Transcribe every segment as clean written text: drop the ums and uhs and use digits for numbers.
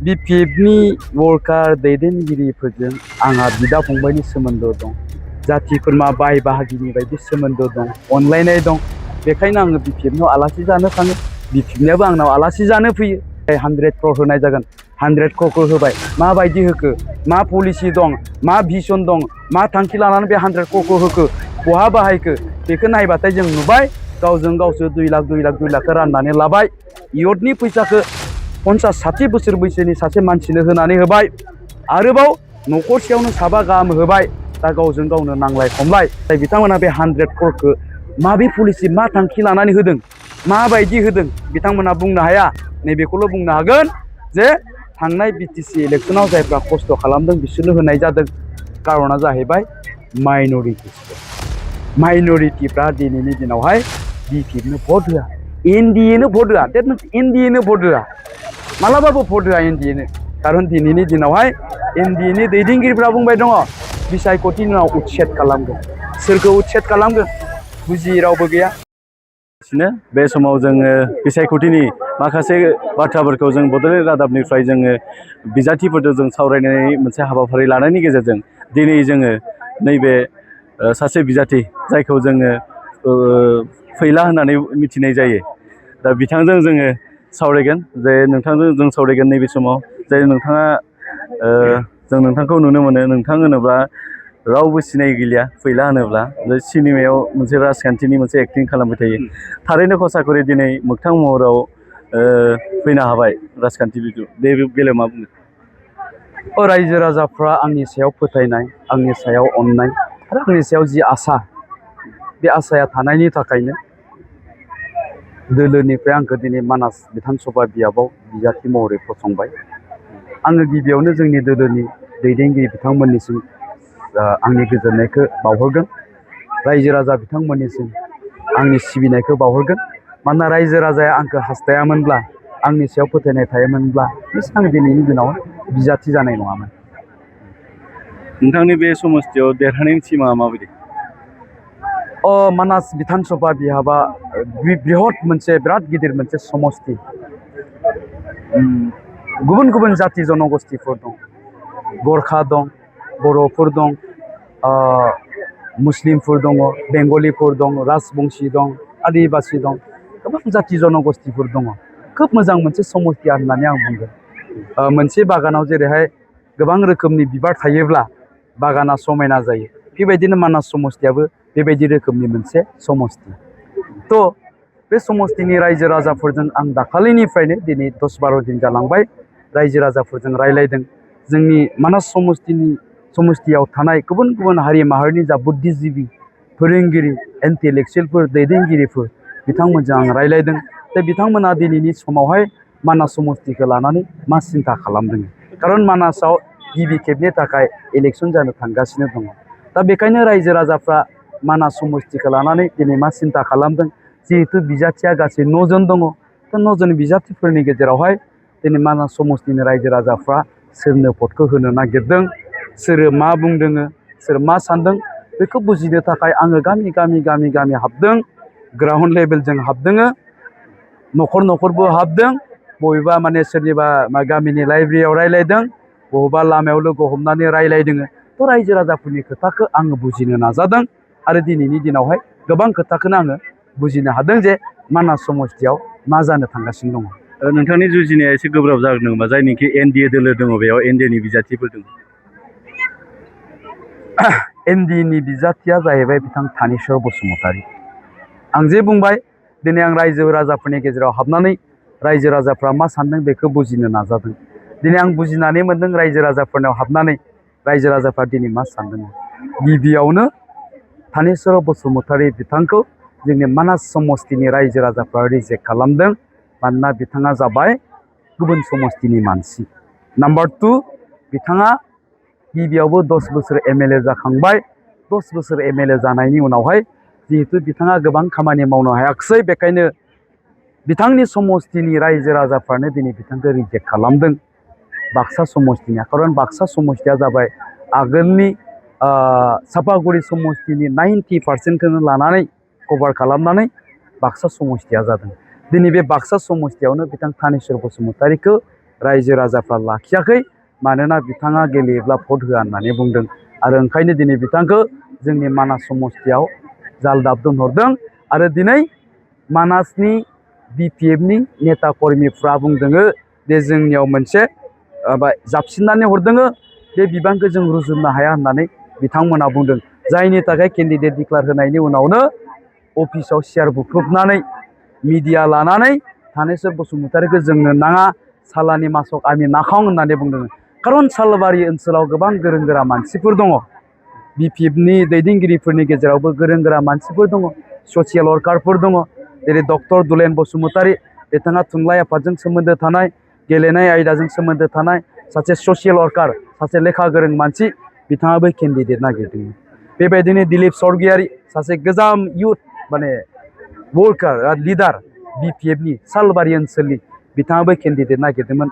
BPFनि worker दैदेनगिरिफोरजों आंहा बिदा फंबायनि सोमोन्दो दं। जाथि खुरमा बाय बाहागिनि बायदि सोमोन्दो दं, अनलायनाय दं। बेखायनो आङो BPFनाव आलासि जानो थाङो। BPFनियाबो आंनाव आलासि जानो फैयो। 100 क्रर होनाय जागोन, 100 क्ररखौ होबाय। माबायदि होखो, मा पलिसि दं, मा भिजन दं, मा थांखि लानानै बे 100 क्ररखौ होखो, बहा बाहायखो, बेखौ नायबाथाय जों नुबाय गावजों गावसो 2 लाख 2 लाख 2 लाखखौ राननानै लाबाय। इयथनि फैसाखौ 50-60 बोसोर बैसोनि सासे मानसिनो होनानै होबाय। आरोबाव न'खरसेयावनो साबा गाहाम होबाय। दा गावजों गावनो नांलाय खमलाय। बिथांमोना बे 100 क्ररखौ माबे पलिसि, मा थांखि लानानै होदों, माबायदि होदों, बिथांमोना बुंनो हाया। नैबेखौल' बुंनो हागोन जे थांनाय BTC इलेक्सनाव जायफ्रा खस्थ' खालामदों बिसोरनो होनाय जादों। कारना जाहैबाय माइन'रिटिसफोर। माइन'रिटिफ्रा दिनैनि दिनावहाय BPFनो भट होआ, NDAनो भट होआ। डेट मिन्स NDAनो भट होआ, मालाबाबो भट होआ NDAनो। कारन दिनैनि दिनावहाय NDAनि दैदेनगिरिफ्रा बुंबाय दङ बिसायख'थिनि उनाव उच्चेद खालामगोन। सोरखौ उच्चेद खालामगोन बुजियै रावबो गैया। बे समाव जोङो बिसायख'थिनि माखासे बाथ्राफोरखौ जों बड'लेण्ड रादाबनिफ्राय जोङो बिजाथिफोरजों जों सावरायनाय मोनसे हाबाफारि लानायनि गेजेरजों दिनै जोङो नैबे सासे बिजाथि जायखौ जोङो फैला होननानै मिथिनाय जायो, दा बिथांजों जोङो सावरायगोन। जे नोंथांजों जों सावरायगोन नैबे समाव जे नोंथाङा जों नोंथांखौ नुनो मोनो। नोंथां होनोब्ला रावबो सिनाय गैलिया। फैला होनोब्ला बे सिनेमायाव मोनसे राजखान्थिनि मोनसे एक्टिं खालामबाय थायो। थारैनो खसाखरि दिनै मोगथां महराव फैनो हाबाय राजखान्थि बिथिङाव। बे बेलायाव मा बुङो? रायजो राजाफ्रा आंनि सायाव फोथायनाय, आंनि सायाव अननाय आरो आंनि सायाव जि आसा, बे आसाया थानायनि थाखायनो दोलोनिफ्राय आंखौ दिनै मानास बिधान सभा बियाबाव बिजाथि महरै फसंबाय। आङो गिबियावनो जोंनि दोलोनि दैदेनगिरि बिथांमोननिसिम आंनि गोजोननायखौ बावहरगोन। रायजो राजा बिथांमोननिसिम आंनि सिबिनायखौ बावहरगोन। मानोना रायजो राजाया आंखौ हास्थायामोनब्ला, आंनि सायाव फोथायनाय थायोमोनब्ला आं दिनैनि दिनाव बिजाथि जानाय नङामोन। नोंथांनि बे समस्थियाव देरहानायनि सिमाङा माबायदि? मानास बिधान सभा बिहाबा बृहत मोनसे बिराद गिदिर मोनसे समस्ति। गुबुन गुबुन जाति जनगोष्ठीफोर दं। गरखा दं, बर'फोर दं, मुस्लिमफोर दङ, बेंगलिफोर दं, राजबंसि दं, आदिबासि दं, गोबां जाति जनगोष्ठीफोर दङ। खोब मोजां मोनसे समस्ति होननानै आं बुंगोन। मोनसे बागानाव जेरैहाय गोबां रोखोमनि बिबार थायोब्ला बागाना समायना जायो, बेबायदिनो मानास समस्तियाबो बेबायदि रोखोमनि मोनसे समस्ति। बे समस्तिनि रायजो राजाफोरजों आं दाखालिनिफ्रायनो दिनै 10-12 दिन जालांबाय रायजो राजाफोरजों रायलायदों। जोंनि मानास समस्तियाव थानाय गुबुन गुबुन हारि माहारिनि जा बुद्धिजिबि, फोरोंगिरि, इन्टेलेक्सुयेलफोर, दैदेनगिरिफोर, बिथांमोनजों आं रायलायदों। बिथांमोना दिनैनि समावहाय मानास समस्तिखौ लानानै मा सिन्था खालामदों। कारन मानासाव गिबि खेबनि थाखाय इलेक्सन जानो थांगासिनो दङ। दा बेखायनो रायजो राजाफ्रा मानास समस्तिखौ लानानै दिनै मा सिन्था खालामदों। जिहेतु बिजाथिया गासै 9 जन दङ। 9 जन बिजाथिफोरनि गेजेरावहाय दिनै मानास समस्तिनि रायजो राजाफ्रा सोरनो भटखौ होनो नागिरदों, सोरो मा बुंदों, सोर मा सानदों, बेखौ बुजिनो थाखाय आङो गामि हाबदों। ग्राउन्ड लेभेलजों हाबदों, न'खर न'खरबो हाबदों। बबेबा माने सोरनिबा गामिनि लाइब्रेरियाव रायलायदों, बबेबा लामायाव लोगो हमनानै रायलायदों। रायजो राजाफोरनि खोथाखौ आङो बुजिनो नाजादों। आरो दिनैनि दिनावहाय गोबां खोथाखौनो आङो बुजिनो हादों जे मानास समस्तियाव मा जानो थांगासिनो दङ। नोंथांनि जुजिनाया एसे गोब्राब जागोन नामा? जायनिखि NDA दोलो दङ, बेयाव NDAनि बिजाथिफोर दङ। NDAनि बिजाथिया जाहैबाय बिथां थानेस्वर बसुमतारी। आं जे बुंबाय दिनै आं रायजो राजाफोरनि गेजेराव हाबनानै रायजो राजाफ्रा मा सानदों बेखौ बुजिनो नाजादों। दिनै आं बुजिनानै मोनदों रायजो राजाफोरनाव हाबनानै रायजो राजाफ्रा दिनै मा सानदों। गिबियावनो थानेस्वर बसुमतारी बिथांखौ जोंनि मानास समस्तिनि रायजो राजाफ्रा रिजेक्ट खालामदों। मानोना बिथाङा जाबाय गुबुन समस्तिनि मानसि। नाम्बार 2, बिथाङा गिबियावबो 10 बोसोर MLA जाखांबाय। 10 बोसोर MLA जानायनि उनावहाय जिहेतु बिथाङा गोबां खामानि मावनो हायाखिसै, बेखायनो बिथांनि समस्तिनि रायजो राजाफ्रानो दिनै बिथांखौ रिजेक्ट खालामदों। बाक्सा समस्तिनिया, कारन बाक्सा समस्तिया जाबाय आगोलनि सापागुरि समस्तिनि 90% लानानै कभार खालामनानै बाक्सा समस्तिया जादों। दिनै बे बाक्सा समस्तियावनो बिथां थानेस्वर बसुमतारीखौ रायजो राजाफ्रा लाखियाखै मानोना बिथाङा गेलेयोब्ला भट होआ होननानै बुंदों आरो ओंखायनो दिनै बिथांखौ जोंनि मानास समस्तियाव जालदाब दोनहरदों आरो दिनै मानासनि BPFनि नेता कर्मिफ्रा बुंदों जे जोंनियाव मोनसे जाबसिननानै हरदों बे बिबानखौ जों रुजुननो हाया होननानै बिथांमोना बुंदों जायनि थाखाय केन्डिडेट डिक्लेयार होनायनि उनावनो अफिसाव सियार बुख्रुबनानै मिडिया लानानै थानेश्वर बसुमतारीखौ जोंनो नाङा सालानि मासक आमि नाखां होननानै बुंदों खारन सालबारि ओनसोलाव गोबां गोरों गोरा मानसिफोर दङ BPFनि दैदेनगिरिफोरनि गेजेरावबो गोरों गोरा मानसिफोर दङ ससियेल वर्कारफोर दङ जेरै डक्टर दुलेन बसुमतारी बिथाङा थुनलाइ आफादजों सोमोन्दो थानाय गेलेनाय आयदाजों सोमोन्दो थानाय सासे ससियेल वर्कार सासे लेखा गोरों मानसि बिथाङाबो केन्डिडेट नागिरदोंमोन बेबायदिनो दिलीप स्वर्गियारी सासे गोजाम इयुथ माने वर्कार लिडार BPFनि सालबारि ओनसोलनि बिथाङाबो केन्डिडेट नागिरदोंमोन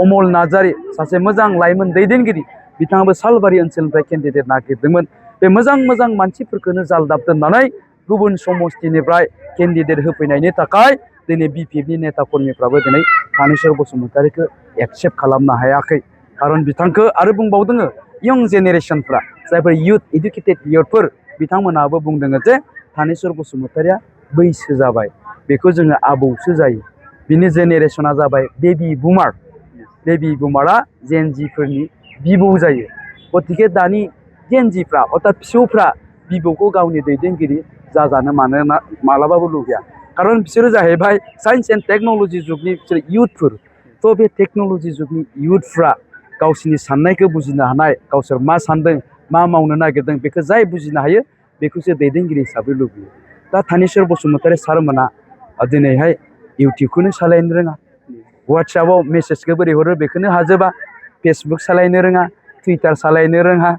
अमल नार्जारी सासे मोजां लाइमोन दैदेनगिरि बिथाङाबो सालबारि ओनसोलनिफ्राय केन्डिडेट नागिरदोंमोन बे मोजां मोजां मानसिफोरखौनो जालदाब दोननानै गुबुन समस्तिनिफ्राय केन्डिडेट होफैनायनि थाखाय दिनै BPFनि नेता कर्मिफ्राबो दिनै थानेश्वर बसुमतारीखौ एक्सेप्ट खालामनो हायाखै खारन बिथांखौ आरो बुंबावदों यं जेनेरेसनफ्रा जायफोर इयुथ इडुकेटेड इयुथफोर बिथांमोनाबो बुंदों जे थानेश्वर बसुमतारीया बैसो जाबाय बेखौ जोङो आबौसो जायो बिनि जेनेरेसना जाबाय बेबि बुमारा जेनजिफोरनि बिबौ जायो गतिके दानि जेनजिफ्रा अर्थात फिसौफ्रा बिबौखौ गावनि दैदेनगिरि जाजानो मालाबाबो लुबैया खारन बिसोरो जाहैबाय साइन्स एन्ड टेक्न'लजि जुगनि बिसोर इयुथफोर थ' बे टेक्न'लजि जुगनि इयुथफ्रा गावसिनि साननायखौ बुजिनो हानाय गावसोर मा सानदों मा मावनो नागिरदों बेखौ जाय बुजिनो हायो बेखौसो दैदेनगिरि हिसाबै लुबैयो दा थानेश्वर बसुमतारी सारमोना दिनैहाय इउटुबखौनो सालायनो रोङा वाट्सएपआव मेसेजखौ बोरै हरो बेखौनो हाजोबा फेसबुक सालायनो रोङा टुइटार सालायनो रोङा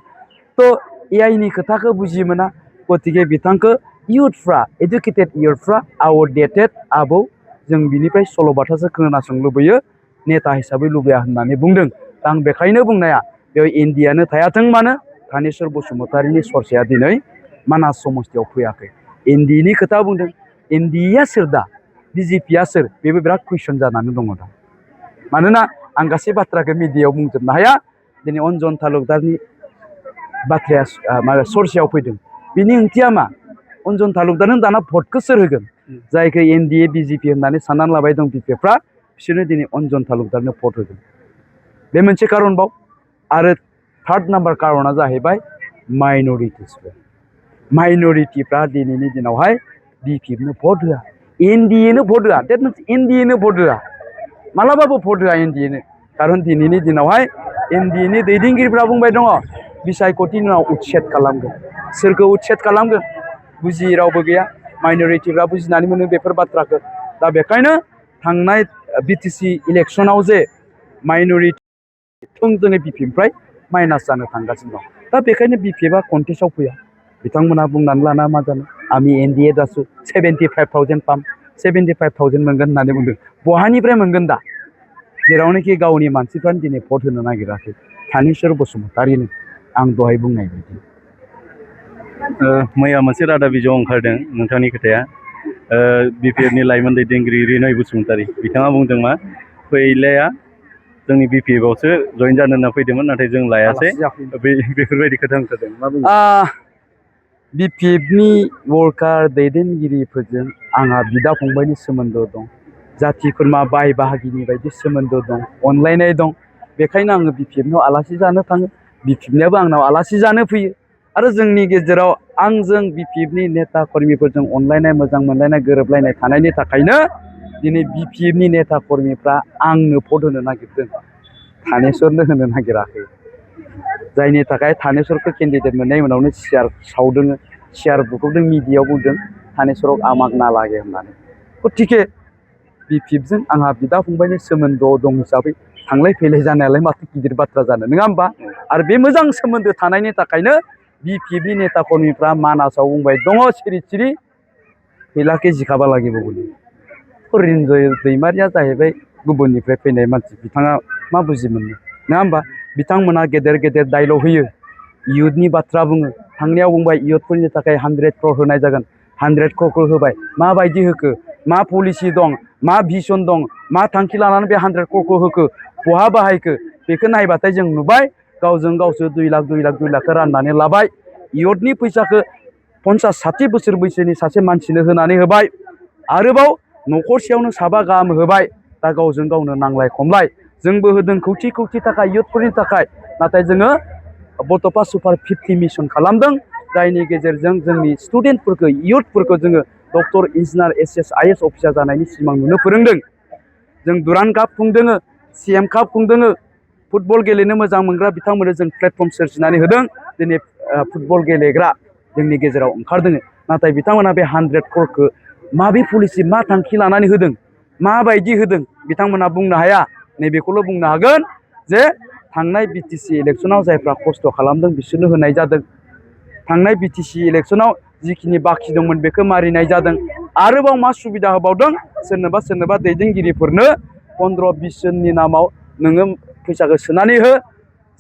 थ' AIनि खोथाखौ बुजि मोना गतिके बिथांखौ इयुथफ्रा इडुकेटेड इयुथफ्रा आउटडेटेड आबौ जों बिनिफ्राय सल'बाथासो खोनासंनो लुबैयो नेता हिसाबै लुबैया होननानै बुंदों आं बेखायनो बुंनाया बेयाव इन्डियानो थायाथों मानो थानेश्वर बसुमतारीनि सरसाया दिनै मानास समस्तियाव फैयाखै इन्डिनि खोथा बुंदों इन्डिया सोर दा BJPआ सोर बेबो बिराद कुइसन जानानै दङ दा मानोना आं गासै बाथ्राखौ मिडियायाव बुंजोबनो हाया दिनै अन्जन तालुकदारनि बाथ्राया सरसायाव फैदों बिनि ओंथिया मा अन्जन तालुकदारनो दाना भटखौ सोर होगोन जायखौ NDA BJP होननानै साननानै लाबाय दं BPFफ्रा बिसोरनो दिनै अन्जन तालुकदारनो भट होगोन बे मोनसे खारनबाव आरो थार्ड नाम्बार कारना जाहैबाय माइनरिटिफ्रा दिनैनि दिनावहाय BPFनो भट होआ NDAनो भट होआ डेट मिन्स NDAनो भट होआ मालाबाबो भट होआ NDAनो खारन दिनैनि दिनावहाय NDAनि दैदेनगिरिफ्रा बुंबाय दङ बिसायख'थिनि उनाव उच्चेद खालामगोन सोरखौ उच्चेद खालामगोन बुजियै रावबो गैया माइनरिटिफ्रा बुजिनानै मोनो बेफोर बाथ्राखौ दा बेखायनो थांनाय BTC इलेक्सनाव जे माइनरिटि थोंजोङै BPFनिफ्राय माइनास जानो थांगासिनो दं दा बेखायनो BPFआ कन्टेस्टआव फैया बिथांमोना बुंनानै लाना मा जानो आमी NDA दासो 75,000 पाम 75,000 मोनगोन होननानै बुंदों बहानिफ्राय मोनगोन दा जेरावनोखि गावनि मानसिफ्रानो दिनै भट होनो नागिराखै थानेश्वर बसुमतारीनो आं दहाय बुंनाय बायदि मैया मोनसे रादाब बिजोङाव ओंखारदों नोंथांनि खोथाया BPFनि लाइमोन दैदेनगिरि रिनय बसुमतारी बिथाङा बुंदों मा फैलाया जोंनि BPFआवसो जइन जानो होनना फैदोंमोन नाथाय जों लायासै बेफोरबायदि खोथा ओंखारदों मा बुङो BPFनि वर्कार दैदेनगिरिफोरजों आंहा बिदा फंबायनि सोमोन्दो दं जाथि खुरमा बाय बाहागिनि बायदि सोमोन्दो दं अनलायनाय दं बेखायनो आङो BPFनाव आलासि जानो थाङो BPFनियाबो आंनाव आलासि जानो फैयो आरो जोंनि गेजेराव आंजों BPFनि नेता कर्मिफोरजों अनलायनाय मोजां मोनलायनाय गोरोबलायनाय थानायनि थाखायनो दिनै BPFनि नेता कर्मिफ्रा आंनो भट होनो नागिरदों थानेश्वरनो होनो नागिराखै जायनि थाखाय थानेश्वरखौ केन्डिडेट मोननायनि उनावनो सियार सावदों सियार बुख्रुबदों मिडियायाव बुंदों थानेश्वराव आमाक ना लागे होननानै गतिके BPFजों आंहा बिदा फंबायनि सोमोन्दोआव दं हिसाबै थांलाय फैलाय जानायालाय माथो गिदिर बाथ्रा जानो नङा होमबा आरो बे मोजां सोमोन्दो थानायनि थाखायनो BPFनि नेता कर्मिफ्रा मानासाव बुंबाय दङ सिरि सिरि फैलाके जिखाबा लागिबो बुलि रिन्जय दैमारिया जाहैबाय गुबुननिफ्राय फैनाय मानसि बिथाङा मा बुजि मोनो नङा होमबा बिथांमोना गेदेर गेदेर डायलग होयो इयुथनि बाथ्रा बुङो थांनायाव बुंबाय इयुथफोरनि थाखाय 100 क्रर होनाय जागोन 100 क्ररखौ होबाय माबायदि होखो मा पलिसि दं मा भिजन दं मा थांखि लानानै बे 100 क्ररखौ होखो बहा बाहायखो बेखौ नायबाथाय जों नुबाय गावजों गावसो 2 लाख राननानै लाबाय इयथनि फैसाखौ 50-60 बोसोर बैसोनि सासे मानसिनो होनानै होबाय आरोबाव न'खरसेयावनो साबा गाहाम होबाय दा गावजों गावनो नांलाय खमलाय जोंबो होदों खौथि थाखाय इयथफोरनि थाखाय नाथाय जोङो बड'फा सुपार 50 मिशन खालामदों जायनि गेजेरजों जोंनि स्टुडेन्टफोरखौ इयथफोरखौ जोङो doctor engineer SS IAS officer जानायनि सिमां नुनो फोरोंदों जों दुरान काप खुंदों सीएम काप खुंदों फुटबल गेलेनो मोजां मोनग्रा बिथांमोननो जों प्लेटफर्म सोरजिनानै होदों दिनै फुटबल गेलेग्रा जोंनि गेजेराव ओंखारदों नाथाय बिथांमोना बे 100 क्र'रखौ माबे पलिसि मा थांखि लानानै होदों माबायदि होदों बिथांमोना बुंनो हाया नैबेखौल' बुंनो हागोन जे थांनाय बिटिसि इलेक्सनाव जायफ्रा खस्थ' खालामदों बिसोरनो होनाय जादों थांनाय बिटिसि इलेक्सनाव जिखिनि बाखि दंमोन बेखौ मारिनाय जादों आरोबाव मा सुबिदा होबावदों सोरनोबा दैदेनगिरिफोरनो 15-20 जननि नामाव नोङो फैसाखौ सोनानै हो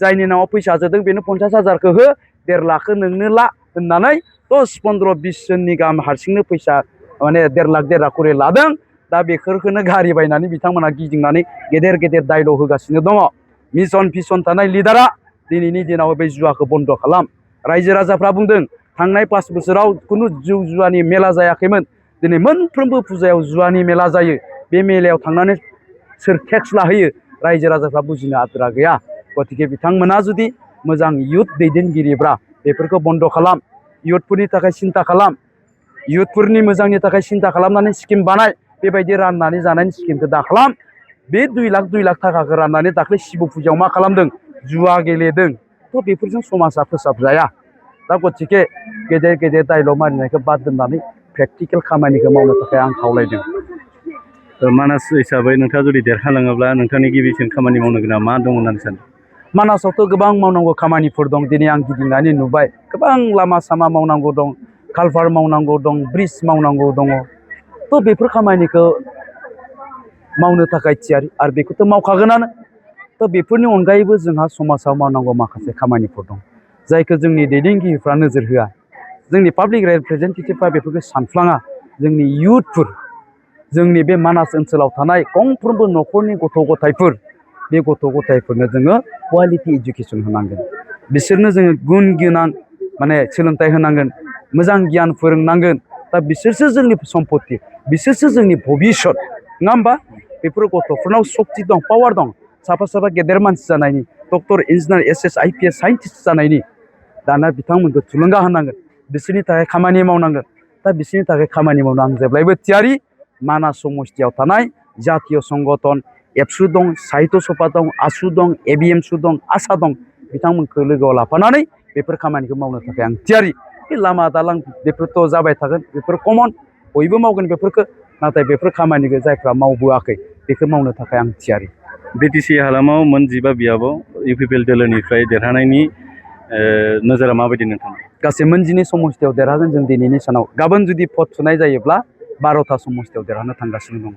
जायनि नामाव फैसा जोदों बेनो 50,000खौ हो 1.5 लाखखौ नोंनो ला होननानै 10-15-20 जननि गाहाम हारसिंनो फैसा माने 1.5 लाख खरि लादों दा बेफोरखौनो गारि बायनानै बिथांमोना गिदिंनानै गेदेर डायलग होगासिनो दङ मिशन भिसन थानाय लिडारा दिनैनि दिनाव बे जुवाखौ बन्द' खालाम रायजो राजाफ्रा बुंदों थांनाय 5 बोसोराव खुनु जौ जुवानि मेला जायाखैमोन दिनै मोनफ्रोमबो फुजायाव जुवानि मेला जायो बे मेलायाव थांनानै सोर टेक्स लाहोयो रायजो राजाफ्रा बुजिनो आद्रा गैया गतिके बिथांमोना जुदि मोजां इयुथ दैदेनगिरिब्रा बेफोरखौ बन्द' खालाम इयुथफोरनि थाखाय सिन्था खालाम इयुथफोरनि मोजांनि थाखाय सिन्था खालामनानै स्किम बानाय बेबायदि राननानै जानायनि स्किमखौ दा खालाम बे 2 लाख थाखाखौ राननानै दाख्लै शिब फुजायाव मा खालामदों जुवा गेलेदों थ' बेफोरजों समाजा फोसाबजाया दा गतिके गेदेर डायलग मारिनायखौ बाद दोननानै प्रेक्टिकेल खामानिखौ मावनो थाखाय आं खावलायदों मानास हिसाबै नोंथाङा जुदि देरहालाङोब्ला नोंथांनि गिबिसिन खामानि मावनो गोनां मा दं होननानै सानो मानासावथ' गोबां मावनांगौ खामानिफोर दं दिनै आं गिदिंनानै नुबाय गोबां लामा सामा मावनांगौ दं कालभार मावनांगौ दं ब्रिज मावनांगौ दङ थ' बेफोर खामानिखौ मावनो थाखाय थियारि आरो बेखौथ' मावखागोनानो थ' बेफोरनि अनगायैबो जोंहा समाजाव मावनांगौ माखासे खामानिफोर दं जायखौ जोंनि दैदेनगिरिफ्रा नोजोर होआ जोंनि पाब्लिक रिप्रेजेन्टेटिभफ्रा बेफोरखौ सानफ्लाङा जोंनि इयुथफोर जोंनि बे मानास ओनसोलाव थानाय गंफ्रोमबो न'खरनि गथ' गथायफोर बे गथ' गथायफोरनो जोङो क्वालिटि इडुकेसन होनांगोन बिसोरनो जोङो गुन गोनां माने सोलोंथाइ होनांगोन मोजां गियान फोरोंनांगोन दा बिसोरसो जोंनि सम्पति बिसोरसो जोंनि भबिष्यत नङा होमबा बेफोर गथ'फोरनाव सक्ति दं पावार दं साफा गेदेर मानसि जानायनि doctor engineer SS IPS scientist जानायनि दाना बिथांमोनखौ थुलुंगा होनांगोन बिसोरनि थाखाय खामानि मावनांगोन दा बिसोरनि थाखाय खामानि मावनो आं जेब्लायबो थियारि मानास समस्थियाव थानाय जातीय संगठन एबसु दं साहित्य सभा दं आसु दं एबिएमसु दं आसा दं बिथांमोनखौ लोगोआव लाफानानै बेफोर खामानिखौ मावनो थाखाय आं थियारि बे लामा दालां बेफोरथ' जाबाय थागोन बेफोर कमन बयबो मावगोन बेफोरखौ नाथाय बेफोर खामानिखौ जायफ्रा मावबोआखै बेखौ मावनो थाखाय आं थियारि बिटिसि हालामाव मोन 15 बियाबाव इउपिपिएल दोलोनिफ्राय देरहानायनि नोजोरा माबायदि नोंथां गासै मोन 12 समस्थियाव देरहागोन जों दिनैनि सानाव गाबोन जुदि भट थुनाय जायोब्ला 12था समस्थियाव देरहानो थांगासिनो दङ